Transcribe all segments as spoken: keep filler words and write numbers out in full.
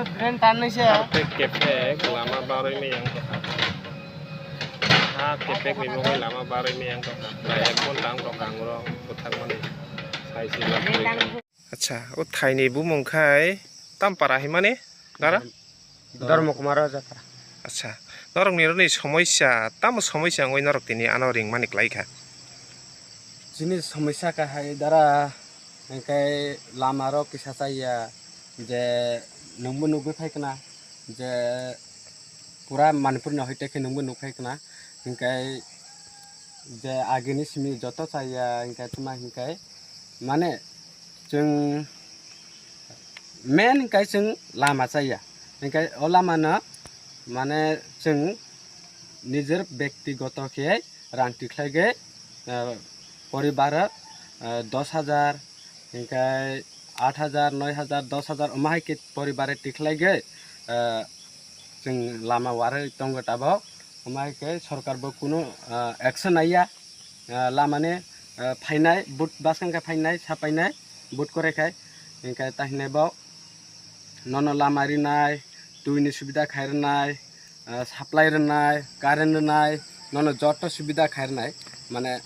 Drain tanwi se. Kepek lama barwi miyang tongkha. Ha kepek ni bagwi lama barwi miyang tongkha. Prai ek ghonta wng tongkha ang oro bwthakmani. Sai se. Acha, o thaini bumung khai tam para himani dara? Dharma Kumar Rajapara. Acha, norokni roni somosya, tamo somosya wngwi norok tini ano ringmani klaikha? Chini somosya kahai dara, hingkai lama rok kisa chaya, je nwngbo nugwi phaikna, je pura Manipur ni hoite khe nwngbo nukphaikna, hingkai je agini simi joto chaya, hingkai tuma hingkai mane chwng main hingkai chwng lama chaya, hingkai o lama no mane chwng nijer bektigoto khe rang tikhlai khe, ah, poribar, ah, dos hajar, hingkai aat hajar, noi hajar, dos hajar omo hai khe poribar tikhlai khe, ah, chwng lama warwi tongo tabok, omo hai khe sorkar bo kunu, ah, action naiya. Ah, lama ni, ah, phainai, vote bwskang khe phainai, sapainai, vote kwrwi khai, hingkhe tahinai bo nono lama rinai, twi ni subida khai rwnai, ah, supply rwnai, current rwnai, nono joto subida khai rwnai, mane,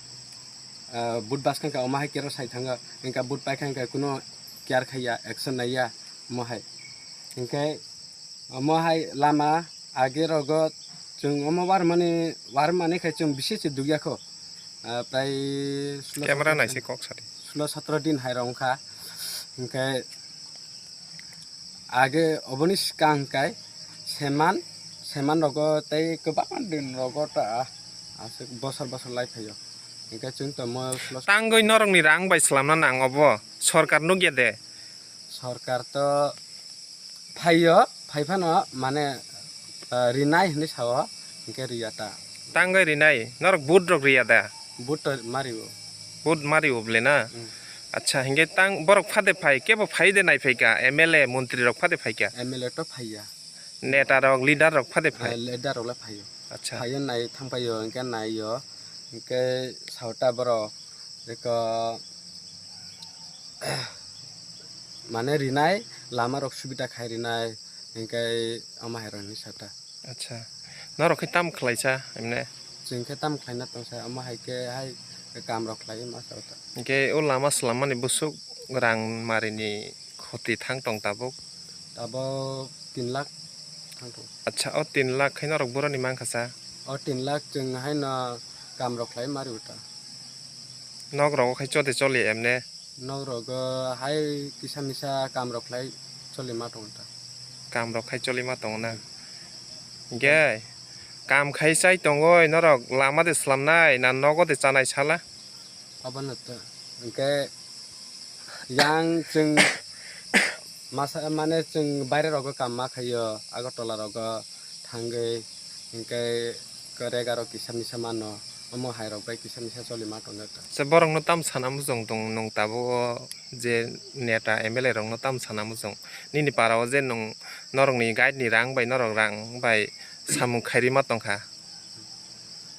ah, vote bwskang khe omo hai kero sai thango, hingkhe vote paikha hingkhe kunu care khaiya, action naiya, omo hai. Hingkhe omo hai lama age rogo chwng omo warmani, warmani khai chwng bisi se dugya kho. Ah, prai sulo Camera sotro nai se kok sadi. Sulo sotro din hai rong kha. Hingkhe age oboni swkang kai seman, seman rogo tei kwbangma din rogo ta aswk bosor bosor lai phaio. Hingkhe chwng tongmo sulo Tangwi norokni rang bai swlamna nang obo. Sorkar nukya de. Sorkar to phaio, phai phano mane, ah, rinai hinwi sao, hinkhe riya ta. Tangwi rinai? Norok vote rok riya da? Vote to mario. Vote mario bole na? Hmm. Acha, hinkhe tang borok phade phai, kebo phai de nai phaikha, M L A, montri rok phade phaikha? M L A to phaiya. Neta rok, leader rok phade phai? Eh, leader rok le phaio. Acha. Phaio nai thang phaio, hinkhe naio, hinkhe saota borok, eko, mane rinai, lama rok subida khai rinai, hinkhe omo hai rok hinwi sa ta. Acha. Norok khe tam khlaisa, emne? Chwng khe tam khlaina tongsa, omo hai khe hai kam rok khlai ma sa ta. Hinkhe o lama swlammani bwswk rang marini khoti thang tong tabuk? Tabuk tin lakh thang tong. Acha, o tin lakh khe norok boroni mankha sa? O tin lakh chwng haino kam rok khlai mari uta. Nok rogo khai chode choli emne? Nok rogo hai kisa misa kam rok khlai choli ma tong ta. Kam rok khai choli ma tong na. Hinkhe kam khai chai tongoi norok lama de swlamnai na nogo de chanai sala? Abono to. Hinkhe yang chwng masa mane chwng baire rogo kam ma khaio, Agartala rogo thangwi, hinkhe rega rok kisa misa mano, omo hai rok bai kisa misa choli ma tongo ta. Se borok no tam sana muchung tong nwng tabuk o je neta M L A rok no tam sana muchung, nini para o je nwng norok ni guide ni rang bai norok rang bai samung khairi ma tongkha.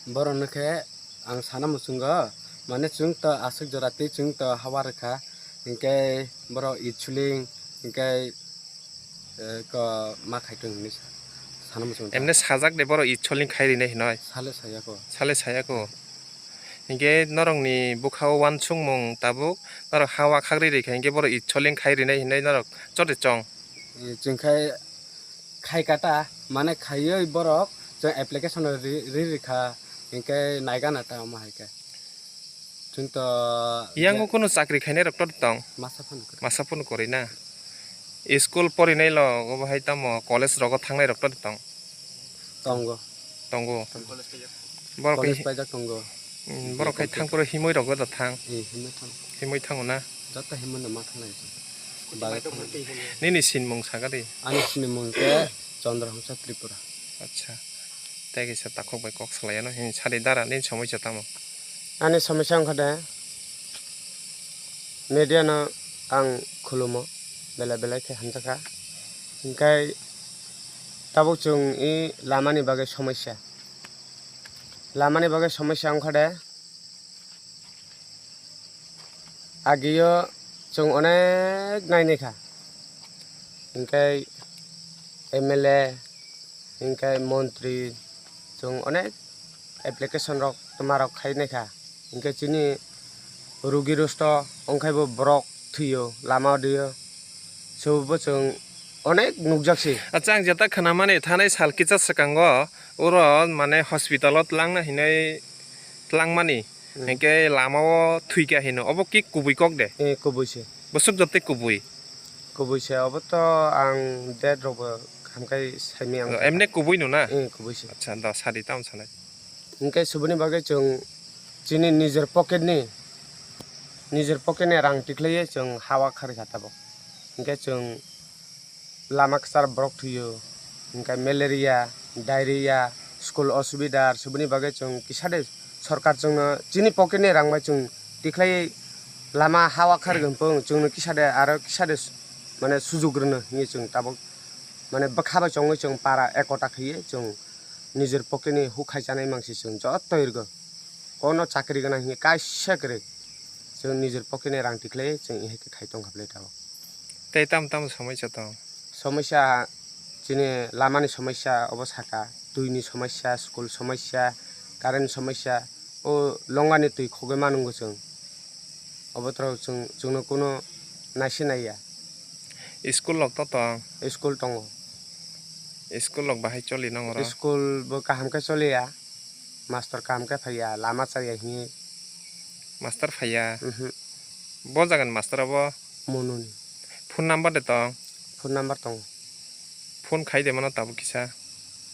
Borok no khe ang sana muchungo, mane chwng to aswk jora tei chwng to hawa rwkha, hinkhe borok itshuling, hinkhe, eh, ko ma khai tong hinwi sa-, sana muchungo. Emne sajak de borok itshuling khai rinai hinoi? Sale saya ko. Sale saya ko. Hinkhe norok ni bwkha o uansukmung tabuk norok hawa khagri rikha hinkhe borok itshuling khai rinai hinoi norok chode chong. Eh, chwng khai khai kata, mane khaiwi borok chwng application ri, ri rikha, hinkhe naigana ta omo hai khe. Chwng to Yang je- o kunu chakri khainai rok to tong? Masa phano kwrwi. Masa phano kwrwi na? School porinai lo, obo hai tamo college rogo thangnai rok to tong? Tongo. Tongo. Tongo. Borok College khe paijak tongo. Hmm, borok khe thang phuru himoi rogo da thang. Eh, himoi thang. Himoi thango na? Joto himoi no ma thanglai. Bagwi thanglai. Nini sinmung saga di. Ani sinimung khe Chandra Hongsa Tripura. Acha. Tei kaisa takhuk bai kok salai ano. Hin sadi dara nini somosya tamo? Ani somosya wngkha de, media no ang khulumo, belai belai khe hamjakha. Hinkhe tabuk chwng i lamani bagwi somosya. Lamani bagwi somosya wngkha de, agio chwng onek nainai kha, hinkhe M L A, hinkhe montri, chwng onek application rok twma rok khai naikha, hinkhe chini rugi rusto ongkhaibo borok thwio lama o dio, sobo chwng onek nukjak se. Acha, ang jeta khwnamani thanai sal kisa swkango oro mane hospital o twlangna hinwi twlangmani, hmm, hinkhe lama o thwikha hino, obo ki kubui kok de? Eh, kubui se. Bwswk joto kubui? Kubui se, obo to ang date rok bo hamkai saimaya. Oh, emne kubui no na? Eh, kubui se. Acha, da sadi tamo sanai. Hinkhe suboni bagwi chwng chini nijer pocket ni, nijer pocket ni rang tikhlaiwi chwng hawa kharwi kha tabok. Hinkhe chwng lama kwchar borok thwio, hinkhe malaria, diarrhea, school osubida, suboni bagwi chwng kisa de sorkar chwngno chini pocket ni rang bai chwng tikhlaiwi lama hawa kharwi hwnphung chwngno kisa de aro kisa de mane sujug rwno hinwi chwng tabok mane bwkha bai chongwi chwng para ekota khaiwi chwng nijor pocket ni huk khai chanai mangsi chwng joto irgo. Kono chakri gwnang hinwi kaisa kwrwi chwng nijor pocket ni rang tikhlaiwi chwng ihe khe khai tongkha bwlai tabok. Tei tamo tamo somosya tong? Somosya chini lamani somosya obo saka, twini somosya, school somosya, current somosya, o longani twi khogwi manungo chwng. Obo tro chwng, chwngno kuno naisi naiya. School rok to tong? School tongo. School rok bahai choli nang oro? School bo kaham khe choliya, master kaham khe phaiya, lama chaya hinwi. Master phaiya? Mhm. Bo jagani master obo? Mononi. Phone number de tong? Phone number tongo. Phone khai de mano tabuk kisa?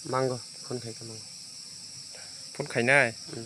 Mango, phone khai khe mango. Phone khainai? Mm.